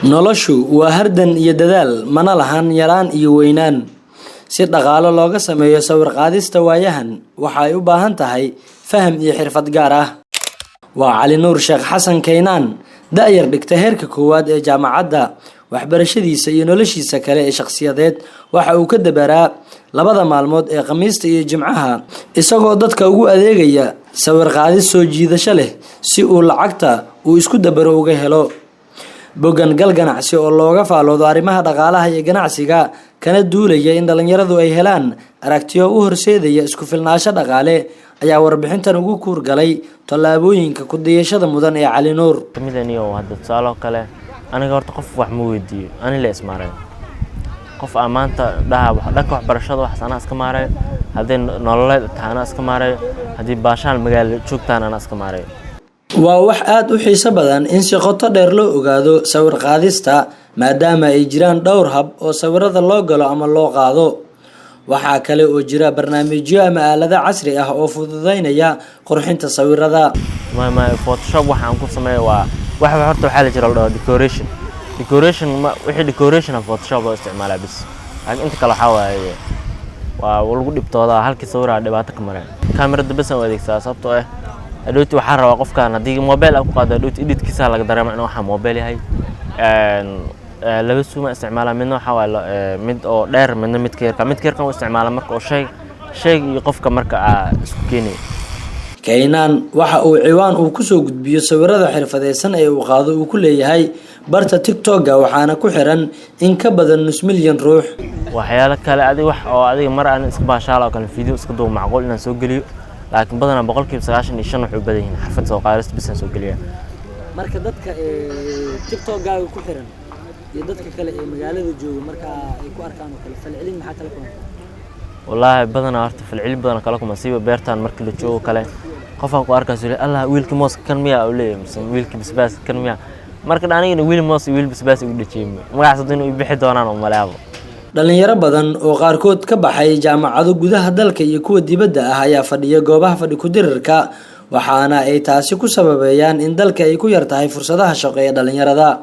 Noloshu waa hardan iyo dadaal, mana lahan yaraan iyo weynaan. Si dhaqaale looga sameeyo sawir qaadista waayahan, waxa ay u baahan tahay faham iyo xirfad gaar ah. Waa Cali Nuur Sheekh Xasan Kaynaan, da'yar dhigta heerka koowaad ee jaamacadda. Waxbarashadiisa iyo noloshiisa kale ee shakhsiyadeed waxa uu ka dabaraa labada maalmood ee Khamiista iyo Jimcaha, isagoo dadka ugu adeegaya sawir qaadis soo jiidasho leh si uu lacagta uu isku dabaro uga helo. Boggan gal ganacsi oo looga faaloodo arrimaha dhaqaalaha iyo ganacsiga, kana duulaya in dhalinyaradu ay helaan aragtiyo u horseedaya isku filnaansho dhaqaale, ayaa warbixintan ugu kuurgalay tallaabooyinka ku dayashada mudan ee Cali Nuur. Kamidaniyo hadda tusaale oo kale, aniga horta qof wax ma weydiiyo, ani la ismaareeyo. Qof aan maanta dhaha dhanka waxbarashada waxaas anaa iska maareeyo, haddii nololeed tahay anaa iska maareeyo, haddii baashaan magaalo joogtaan anaa iska maareeyo. Waa wax aada u xiiso badan in si qoto dheer loo ogaado sawir qaadista, maadaama ay jiraan dhowr hab oo sawirada loo galo ama loo qaado. Waxaa kale oo jira barnaamijyo ama aalado casri ah oo fududeynaya qurxinta sawirada. Ma Photoshop waxaan ku sameeyo waa wax horta waxaa la jira la dhaho decoration. Decoration ma wixii decoration ah Photoshop loo isticmaalaa bis, laakiin inta kale waxaa waaye waa lagu dhibtoodaa, halkii sawiraa dhibaato ka mareen. Kaamirada bes aan u adeegsadaa, sababtoo ah hadhowti waxaa rabaa qofkan haddii mobile aan ku qaado, hadhowti editkiisa laga dareemo inuu waxaa mobile yahay. Laba zoom aan isticmaalaa: midna waxaa waaye mid oo dheer, midna midka yarka. Midka yarkan u isticmaalaa marka oo shay shayga iyo qofka marka aa isku keenaya. Kaynaan waxa uu ciwaan uu kusoo gudbiyo sawirada xirfadeysan ee uu qaado uu ku leeyahay barta TikTok-ga, waxaana ku xiran in ka badan nus milyan ruux. Waxyaalo kale adiga wax oo adiga mar aan iska baashaala oo kale video iska duubo, macquul inaan soo geliyo, laakiin badanaa 95% waxay u badan yihiin xirfad soo qaadista bis aan soo geliyaa. Marka dadka TikTok-gaaga ku xiran iyo dadka kale ee magaalada jooga marka ay ku arkaan oo kale, falcelin maxaa kala kulanta? Wallaahi badanaa horta falcelin badan kala kuma, siiba beertan markii la joogo kale. Qofaan ku arkaasu leeyahay, "Allah, wiilkii mooska kan miyaa?" uu leeyahay, mise "Wiilkii basbaaska kan miyaa?" Marka anigana wiil moos iyo wiil basbaas igu dhajiyay, magacaas haddii inuu i bixi doonaan oo maleabo. Dhalinyaro badan oo qaarkood ka baxay jaamacado gudaha dalka iyo kuwa dibadda ah ayaa fadhiya goobaha fadhi ku-dirirka, waxaana ay taasi ku sababeeyaan in dalka ay ku yar tahay fursadaha shaqo ee dhalinyarada.